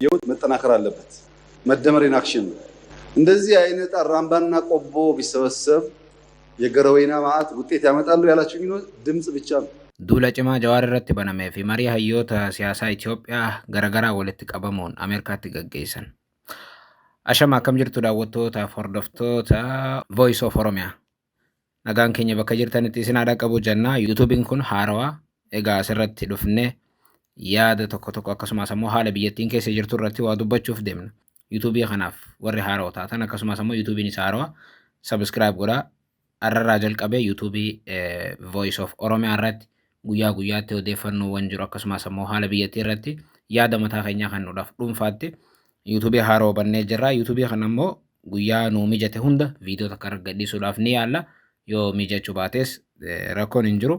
ያየሁት መጠናከር አለበት። መደመር in action ነው። እንደዚህ አይነት አራምባና ቆቦ ቢሰበሰብ የገረወይና ማዕት ውጤት ያመጣሉ ያላችሁ ቢኖር ድምፅ ብቻ ነው። Duula cimaa Jawaar irratti banamee fi marii hayyoota siyaasaa Itoophiyaa garagaraa walitti qabamuun Ameerikaatti gaggeessan. Ashama, akkam jirtu daawwattootaaf hordoftoota Voice of Oromiyaa? Nagaan keenya bakka jirtanitti isin haa qabu jenna. Yuutuubiin kun haarawaa. Egaa asirratti dhufnee yaada tokko tokko akkasumas ammoo haala biyyattiin keessa jirtu irratti waa dubbachuuf deemna. Yuutuubii kanaaf warri haarawaa taatan, akkasumas ammoo yuutuubiin isa haarawaa, subscribe godhaa. Arrarraa jalqabee yuutuubii Voice of Oromiyaa irratti guyyaa guyyaatti odeeffannoowwan jiru, akkasumas ammoo haala biyyattii irratti yaada mataa keenyaa kan nuudhaaf dhuunfaatti yuutuubii haarawaa bannee jirra. Yuutuubii kana ammoo guyyaa nuu mijate hunda viidiyoo takka irra gadhiisuudhaaf ni yaalla. Yoo mijachuu baates rakkoon hin jiru.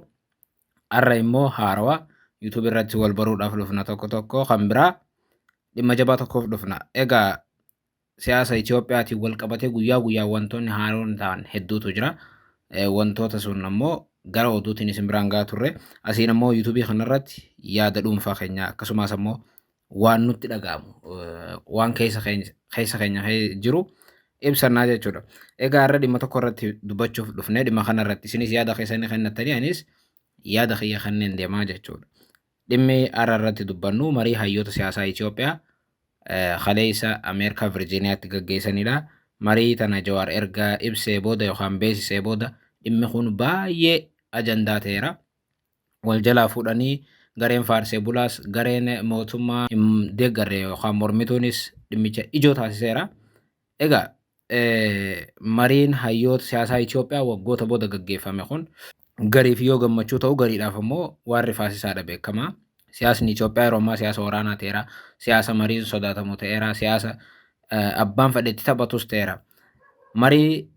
Har'a immoo haarawaa yuutuubii irratti wal baruudhaaf dhufna, tokko tokko kan biraa dhimma jabaa tokkoof dhufna. Egaa siyaasa Itoophiyaatiin wal qabatee guyyaa guyyaa wantoonni haaroon ta'an hedduutu jira. Wantoota sun ammoo gara oduutiin isin biraan gahaa turre. Asiin ammoo yuutuubii kanarratti yaada dhuunfaa keenya, akkasumas ammoo waan nutti dhaga'amu, waan keessa keenya jiru ibsannaa jechuudha. Egaa har'a dhimma tokko irratti dubbachuuf dhufne. Dhimma kanarratti isinis yaada keessanii kennattanii, anis yaada kiyya kanneen deemaa jechuudha. Dhimmi har'a irratti dubbannu marii hayyoota siyaasaa Itoophiyaa kaleessa Ameerikaa Virjiiniyaatti gaggeessanidha. Marii tana Jawaar erga ibsee booda yookaan beeksisee booda dhimmi kun baay'ee ajandaa ta'eera. Wal jalaa fuudhanii gareen faarsee bulaas, gareen mootummaa hin deeggarre yookaan mormituunis dhimmicha ijoo taasiseera. Egaa mariin hayyoota siyaasaa Itoophiyaa waggoota booda gaggeeffame kun gariif yoo gammachuu ta'u, gariidhaaf ammoo waan rifaasisaadha beekamaa. Siyaasni Itoophiyaa yeroo ammaa siyaasa waraanaa ta'eera. Siyaasa mariin sodaatamu ta'eera. Siyaasa abbaan fedhetti taphatus ta'eera. Marii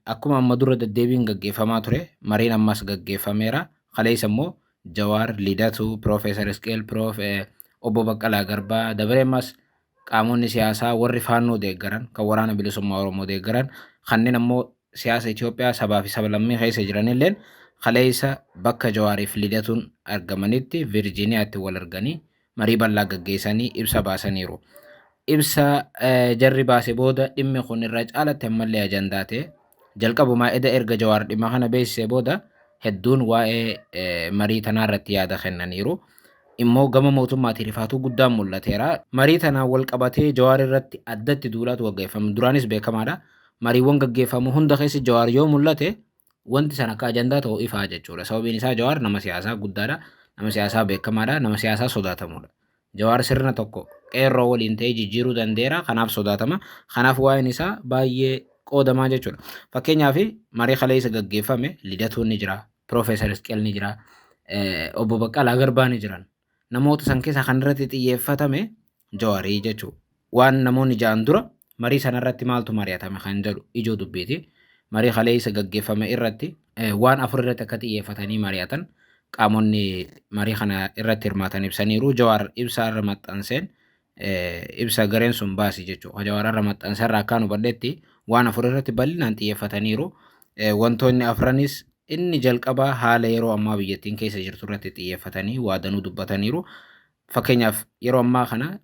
akkuma amma dura deddeebiin gaggeeffamaa ture, mariin ammas gaggeeffameera. Kaleessa immoo Jawaar, Lidatu, Piroofeesar Isqeel, Piroof Obbo Baqqalaa Garbaa dabaree ammas qaamonni siyaasaa warri faannoo deeggaran, kan waraana bilisummaa Oromoo deeggaran, kanneen ammoo siyaasa Itoophiyaa sabaa fi sablammii keessa jiranilleen kaleessa bakka Jawaariif Lidatuun argamanitti Virjiiniyaatti wal arganii marii bal'aa gaggeessanii ibsa baasaniiru. Ibsa jarri baase booda dhimmi kun irra caalatti ammallee ajandaa ta'e. Jalqabumaa eda erga Jawaar dhimma kana beeksisee booda hedduun waa'ee marii tanaa irratti yaada kennaniiru. Immoo gama mootummaatiin rifaatuu guddaan mul'ateera. Marii tanaan wal qabatee Jawaar irratti addatti duulaatu gaggeeffama. Duraanis beekamaadha. Mariiwwan gaggeeffamu hunda keessa Jawaar yoo mul'ate wanti sana akka ajandaa ta'u ifaa jechuudha. Sababiin isaa Jawaar nama siyaasaa guddaadha. Nama siyaasaa beekamaadha. Nama siyaasaa sodaatamudha. Jawaar sirna tokko qeerroo waliin ta'ee jijjiiruu danda'eera. Kanaaf sodaatama. Kanaaf waa'een isaa baay'ee qoodamaa jechuudha. Fakkeenyaaf marii kaleessa gaggeeffame Lidatuun ni jira. Piroofeesar Isqeel ni jira. Obbo Baqqalaa Garbaa ni jiran. Namoota san keessaa kan irratti xiyyeeffatame Jawaarii jechuudha. Waan namoonni ja'an dura marii sana irratti maaltu mari'atame kan jedhu ijoo dubbiiti. Marii kaleessa gaggeeffame irratti waan afur irratti akka xiyyeeffatanii mari'atan qaamonni marii kana irratti hirmaatan ibsaniiru. Jawaar ibsa irra maxxanseen, ibsa gareen sun baasi jechuudha. Jawaar irra maxxanse irraa akkaan hubadhetti waan afur irratti bal'inaan xiyyeeffataniiru. Wantoonni afranis, inni jalqabaa haala yeroo ammaa biyyattiin keessa jirtu irratti xiyyeeffatanii waa danuu dubbataniiru. Fakkeenyaaf yeroo ammaa kana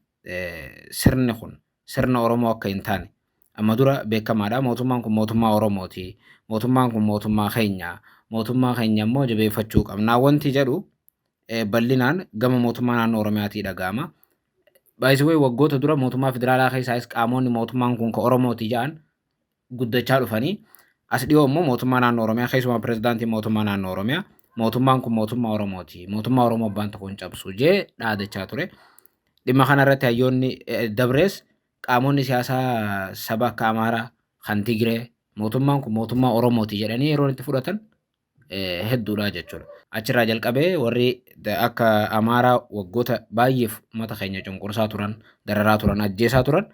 sirni kun sirna Oromoo akka hin taane amma dura beekamaadha. Mootummaan kun mootummaa Oromooti. Mootummaan kun mootummaa keenya. Mootummaa keenya immoo jabeeffachuu qabna. Wanti jedhu bal'inaan gama mootummaa naannoo Oromiyaatii dhaga'ama. Baay'isawee waggoota dura mootummaa federaalaa keessaas qaamonni mootummaan kun ka Oromooti jedhan guddachaa dhufanii, as dhiyoo immoo mootummaa naannoo Oromiyaa keessumaa pirezidaantiin mootummaa naannoo Oromiyaa mootummaan kun mootummaa Oromooti. Mootummaa Oromoo abbaan tokko hin cabsu jee dhaadachaa ture. Dhimma kana irratti hayyoonni dabrees qaamonni siyaasaa saba akka Amaaraa, kan Tigree mootummaan kun mootummaa Oromooti jedhanii yeroo itti fudhatan hedduudha jechuudha. Achirraa jalqabee warri akka Amaaraa waggoota baay'eef uummata keenya cunqursaa turan, dararaa turan, ajjeesaa turan,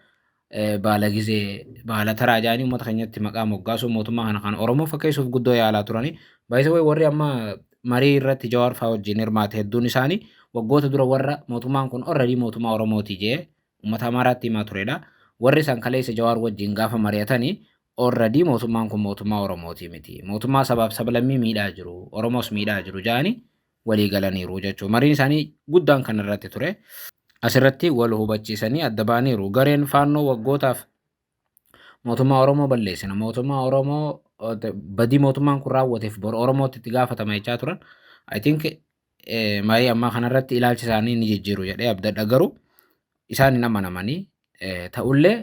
baala gizee baala taraa jedhanii uummata keenyatti maqaa moggaasuun mootummaa kana kan Oromoo fakkeessuuf guddoo yaalaa turanii. Baay'isawee warri amma marii irratti Jawaar fa'aa wajjin hirmaate hedduun isaanii waggoota dura warra mootummaan kun already mootummaa Oromooti jee uummata Amaaraatti himaa turedha. Warri isaan kaleessa Jawaar wajjin gaafa mari'atanii already mootummaan kun mootummaa Oromooti miti. Mootummaa sabaaf sablammii miidhaa jiru, Oromoos miidhaa jiru jedhanii walii galaniiru jechuudha. Mariin isaanii guddaan kan irratti ture. Asirratti wal hubachiisanii adda ba'aniiru. Gareen Faannoo waggootaaf mootummaa Oromoo balleessina, mootummaa Oromoo badii mootummaan kun raawwateef bor Oromootti itti gaafatama jechaa turan. I think marii ammaa kanarratti ilaalcha isaanii ni jijjiiru jedhee abdadha, garuu isaan hin amanamanii ta'ullee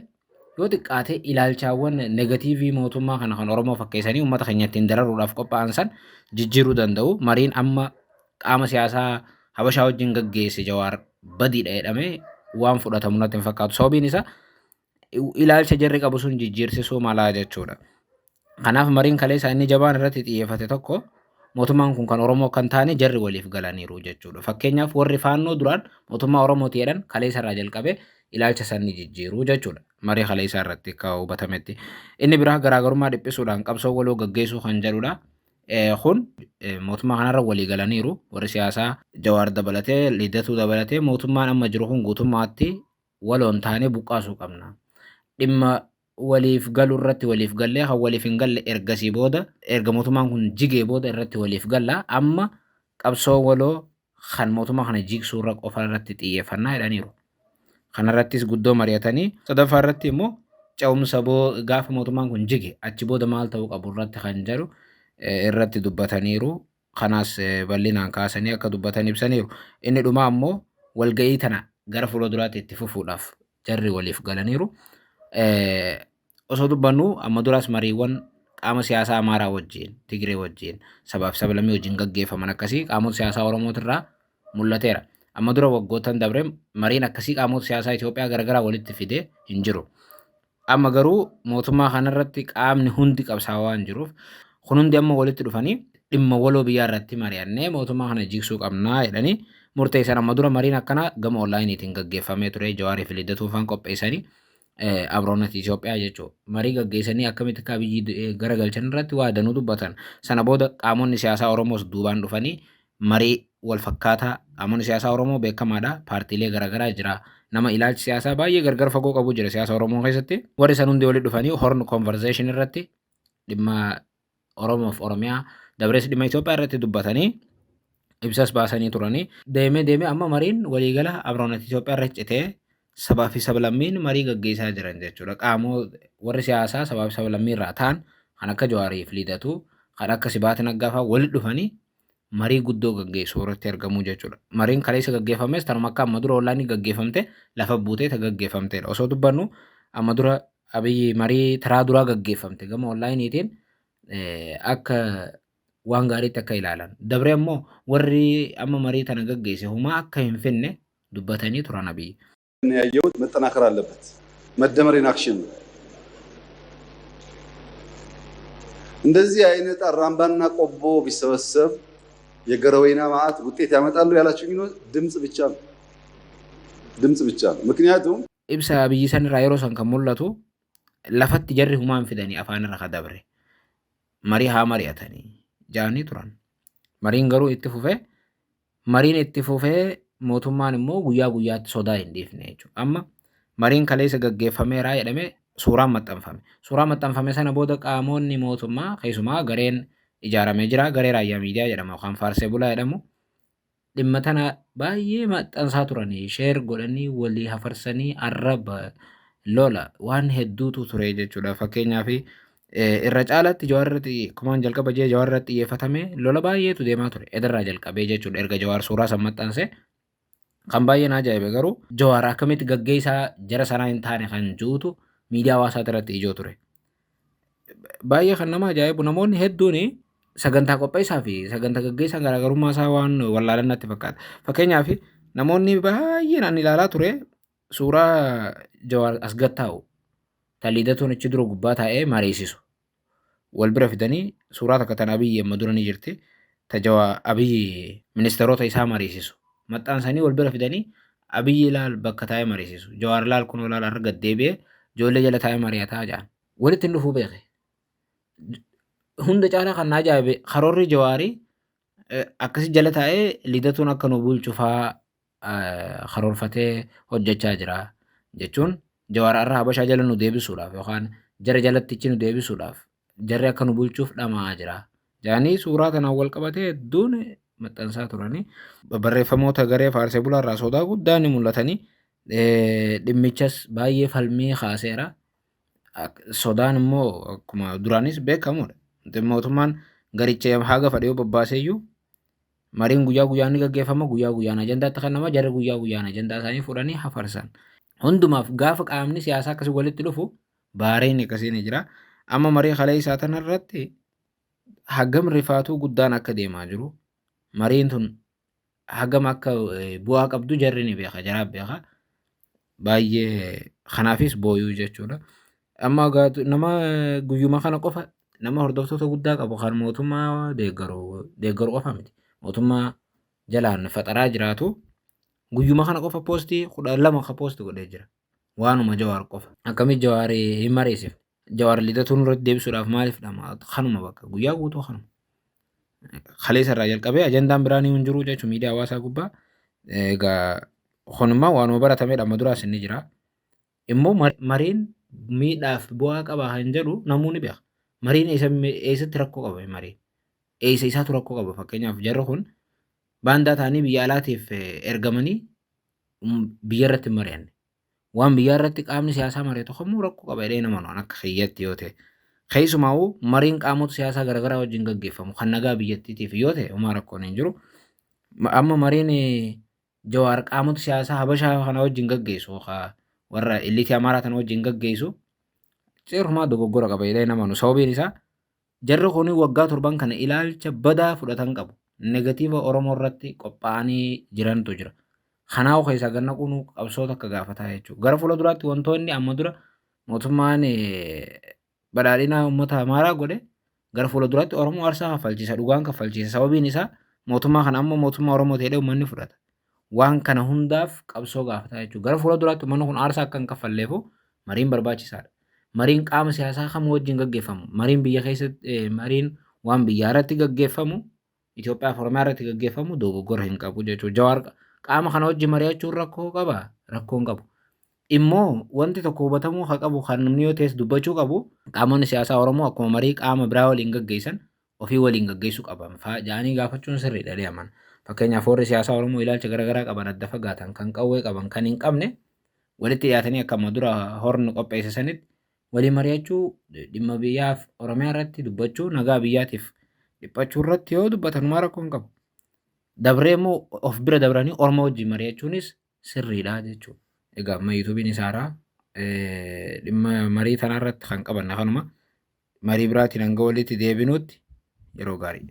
yoo xiqqaate ilaalchaawwan negative mootummaa kana kan Oromoo fakkeessanii uummata keenya ittiin dararuudhaaf qophaa'an san jijjiiruu danda'u. Mariin amma qaama siyaasaa Habashaa wajjin gaggeesse Jawaar badiidha jedhamee waan fudhatamu natti hin fakkaatu. Sababiin isaa ilaalcha jarri qabu sun jijjiirsisuu malaa jechuudha. Kanaaf mariin kaleessa inni jabaan irratti xiyyeeffate tokko mootummaan kun kan Oromoo kan taane jarri waliif galaniiru jechuudha. Fakkeenyaaf, warri Faannoo duraan mootummaa Oromooti jedhan kaleessa irraa jalqabee ilaalcha san ni jijjiiru jechuudha. Marii kaleessaa irratti akka hubatametti. Inni biraa garaagarummaa dhiphisuudhaan qabsoo waloo gaggeessuu kan jedhudha. Kun mootummaa kanarra walii galaniiru. Warri siyaasaa Jawaar dabalatee, Lidatuu dabalatee, mootummaan amma jiru kun guutummaatti waloon taanee buqqaasuu qabna. Dhimma waliif galu irratti waliif gallee, kan waliif hin galle ergasii booda, erga mootummaan kun jigee booda irratti waliif galla, amma qabsoo waloo kan mootummaa kana jigsuu irra qofa irratti xiyyeeffannaa jedhaniiru. Kanarrattis guddoo mari'atanii, sadaffaa irratti immoo ce'umsa gaafa mootummaan kun jige achi booda maal ta'uu qabu irratti kan jedhu irratti dubbataniiru. Kanaas bal'inaan kaasanii akka dubbatan ibsaniiru. Inni dhumaa ammoo walga'ii tana gara fuula duraatti itti fufuudhaaf jarri waliif galaniiru. Osoo dubbannu amma duraas mariiwwan qaama siyaasaa Amaaraa wajjin, Tigree wajjin, sabaaf sablammii wajjin gaggeeffaman akkasii qaamota siyaasaa Oromootirraa mul'ateera. Amma dura waggoottan dabre mariin akkasii qaamota siyaasaa Itoophiyaa garagaraa walitti fidee hin jiru. Amma garuu mootummaa kanarratti qaamni hundi qabsaa'aa waan jiruuf, kun hundi amma walitti dhufanii dhimma waloo biyyaa irratti mari'annee mootummaa kana jigsuu qabnaa jedhanii murteessan. Amma dura mariin akkanaa gama onlineiitiin gaggeeffamee ture. Jawaarii fi Liddatuu faan qopheessanii Abroonat Itoophiyaa jechuudha. Marii gaggeessanii akkamitti akka Abiyyi garagalchan irratti waa danuu dubbatan. Sana booda qaamonni siyaasaa Oromoos duubaan dhufanii marii wal fakkaataa, qaamonni siyaasaa Oromoo beekamaadha. Paartiilee garaagaraa jira. Nama ilaalchi siyaasaa baay'ee gargar fagoo qabu jira siyaasa Oromoo keessatti. Warri san hundi walitti dhufanii Horn Conversation irratti dhimma Oromoof Oromiyaa dabrees dhimma Itoophiyaa irratti dubbatanii ibsas baasanii turanii. Deemee deemee amma mariin waliigala Abroonat Itoophiyaa irra citee sabaa fi sablammiin marii gaggeessaa jiran jechuudha. Qaamoo warri siyaasaa sabaa fi sablammii irraa ta'an kan akka Jawaarii fi Lidatuu, kan akka Sibaat Naggaa fa'aa walitti dhufanii marii guddoo gaggeessuu irratti argamuu jechuudha. Mariin kaleessa gaggeeffames tanuma akka amma dura online gaggeeffamte lafa buutee ta gaggeeffamtedha. Osoo dubbannu amma dura Abiyyi marii taraa duraa gaggeeffamte gama onlineiitiin akka waan gaariitti akka ilaalan. Dabree ammoo warri amma marii tana gaggeesse humaa akka hin finne dubbatanii turan Abiyyi. ያየሁት መጠናከር አለበት። መደመር in action ነው። እንደዚህ አይነት አራምባና ቆቦ ቢሰበሰብ የገረወይና ማዕት ውጤት ያመጣሉ ያላችሁ ቢኖር ድምፅ ብቻ ነው። ድምፅ ብቻ ነው። ምክንያቱም Ibsa Abiyyi san irraa yeroo san kan mul'atu lafatti jarri humaan fidanii afaan irra ka dabre marii haa mari'atanii jaanii turan. Mariin garuu itti fufee, mariin itti fufee, mootummaan immoo guyyaa guyyaatti sodaa hin dhiifne jechuudha. Amma mariin kaleessa gaggeeffameera jedhamee suuraan maxxanfame. Suuraan maxxanfame sana booda qaamonni mootummaa, keessumaa gareen ijaaramee jira, garee Raayyaa Miidiyaa jedhama yookaan Faarsee Bulaa jedhamu, dhimma tana baay'ee maxxansaa turanii, share godhanii, walii hafarsanii, arraba, lola waan hedduutu ture jechuudha. Fakkeenyaaf, irra caalatti Jawaar irratti, akkumaan jalqaba jee, Jawaar irratti xiyyeeffatame lola baay'eetu deemaa ture. Edarraa jalqabee jechuudha, erga Jawaar suuraa san maxxanse. Kan baay'ee na ajaa'ibe garuu Jawaar akkamitti gaggeessaa jara sanaa hin taane kan juutu miidiyaa hawaasaa irratti ijoo ture. Baay'ee kan nama ajaa'ibu, namoonni hedduun sagantaa qopheessaa fi sagantaa gaggeessaa garaagarummaa isaa waan wallaalan natti fakkaata. Fakkeenyaaf, namoonni baay'een ani ilaalaa ture suuraa Jawaar as gattaa'u ta Lidatuun achi dura gubbaa taa'ee mariisisu wal bira fidanii, suuraa takka tan Abiyyi amma dura ni jirti, ta Jawaar Abiyyi ministeerota isaa mariisisu maxxansanii wal bira fidanii, Abiyyi ilaal bakka taa'ee mariisisu, Jawaar ilaal kunoo ilaal har'a gad deebi'ee ijoollee jala taa'ee mari'ataa jedhan. Walitti hin dhufuu beeke. Hunda caalaa kan na ajaa'ibe karoorri Jawaarii akkasi jala taa'ee Lidatuun akka nu bulchu fa'aa karoorfatee hojjechaa jira jechuun, Jawaar har'a Habashaa jala nu deebisuudhaaf yookaan jara jalatti nu deebisuudhaaf jarri akka nu bulchuuf dhama'aa jira. Jaanii suuraa tanaan wal qabatee hedduun maxxansaa turanii. Barreeffamoota garee faarsee bulaa irraa sodaa guddaan ni mul'atanii. Dhimmichas baay'ee falmii kaaseera. Sodaan immoo akkuma duraanis beekamudha. Mootummaan garicha haga fedhe yoo bobbaaseyyuu mariin guyyaa guyyaan ni gaggeeffama, guyyaa guyyaan ajandaatti kennama, jarri guyyaa guyyaan ajandaa isaanii fudhanii hafarsan. Hundumaaf gaafa qaamni siyaasaa akkasii walitti dhufu baareen akkasii ni jira. Amma marii kalee isaa tanarratti hagam rifaatuu guddaan akka deemaa jiru, mariin tun hagam akka bu'aa qabdu jarri ni beeka, jaraaf beeka. Baay'ee kanaafis booyuu jechuudha. Amma nama guyyuma kana qofa nama hordoftoota guddaa qabu kan mootummaa deeggaru qofa miti. Mootummaa jalaan faxaraa jiraatu guyyuma kana qofa poostii 12 ka poostii godhee jira. Waanuma Jawaar qofa. Akkamitti Jawaar hin mariisifne? Jawaar Lidatuun irratti deebisuudhaaf maaliif dhama? Kanuma bakka guyyaa guutuu kanuma. Kaleessa irraa jalqabee ajandaan biraa ni hin jiru jechuun miidiyaa hawaasaa gubbaa. Egaa kunimmaa waanuma baratamedha, amma duraas inni jira. Immoo mariin miidhaaf bu'aa qaba kan jedhu namuu ni beeka. Mariin eessatti rakkoo qaba mariin? Eessa isaatu rakkoo qaba? Fakkeenyaaf jarri kun baandaa ta'anii biyya alaatiif ergamanii biyya irratti hin mari'anne. Waan biyya irratti qaamni siyaasaa mari'atu kamuu rakkoo qaba jedhee nama waan akka kiyyatti yoo ta'e. Keessumaa'uu mariin qaamota siyaasaa garaagaraa wajjin gaggeeffamu kan nagaa biyyattiitiif yoo ta'e homaa rakkoon hin jiru. Amma mariin Jawaar qaamota siyaasaa Habashaa kana wajjin gaggeessu, warra illiitii Amaaraa kana wajjin gaggeessu, cirumaa dogoggora qaba jedhee nama nu. Sababiin isaa jarri kun waggaa 7 kana ilaalcha badaa fudhatan qabu. Negative Oromoo irratti qophaa'anii jirantu jira. Kanaaf keessaa ganna kunu qabsoota akka gaafataa jechuudha. Gara fuula duraatti wantoonni amma dura mootummaan badhaadhina uummata Amaaraa godhe gara fuula duraatti Oromoo aarsaa kaffalchiisa, dhugaan kaffalchiisa. Sababiin isaa mootummaa kana amma mootummaa Oromoo ta'ee uummanni fudhata. Waan kana hundaaf qabsoo gaafataa jechuudha. Gara fuula duraatti uummanni kun aarsaa akka hin kaffalleefu mariin barbaachisaadha. Mariin qaama siyaasaa kam wajjin gaggeeffamu, mariin biyya keessatti, mariin waan biyyaa irratti gaggeeffamu, Itoophiyaa fi Oromiyaa irratti gaggeeffamu dogoggora hin qabu jechuudha. Jawaar qaama kana wajjin mari'achuun rakkoo qaba? Rakkoo hin qabu. Immoo wanti tokko hubatamuu haa qabu, kan namni yoo ta'es dubbachuu qabu, qaamonni siyaasaa Oromoo akkuma marii qaama biraa waliin gaggeessan ofii waliin gaggeessuu qaban fa'aa jedhanii gaafachuun sirriidha jedhee amana. Fakkeenyaaf warri siyaasaa Oromoo ilaalcha garaagaraa qaban, adda fagaatan, kan qawwee qaban, kan hin qabne, walitti dhiyaatanii akka amma dura horni qopheesse sanitti walii mari'achuu, dhimma biyyaaf Oromiyaa irratti dubbachuu, nagaa biyyaatiif dhiphachuu irratti yoo dubbatan homaa rakkoo hin qabu. Dabree immoo of bira dabranii Oromoo wajjin mari'achuunis sirriidha jechuudha. Egaa amma yuutuubiin isaaraa dhimma marii tanaa irratti kan qabanne kanuma. Marii biraatiin hanga walitti deebinuutti yeroo gaarii.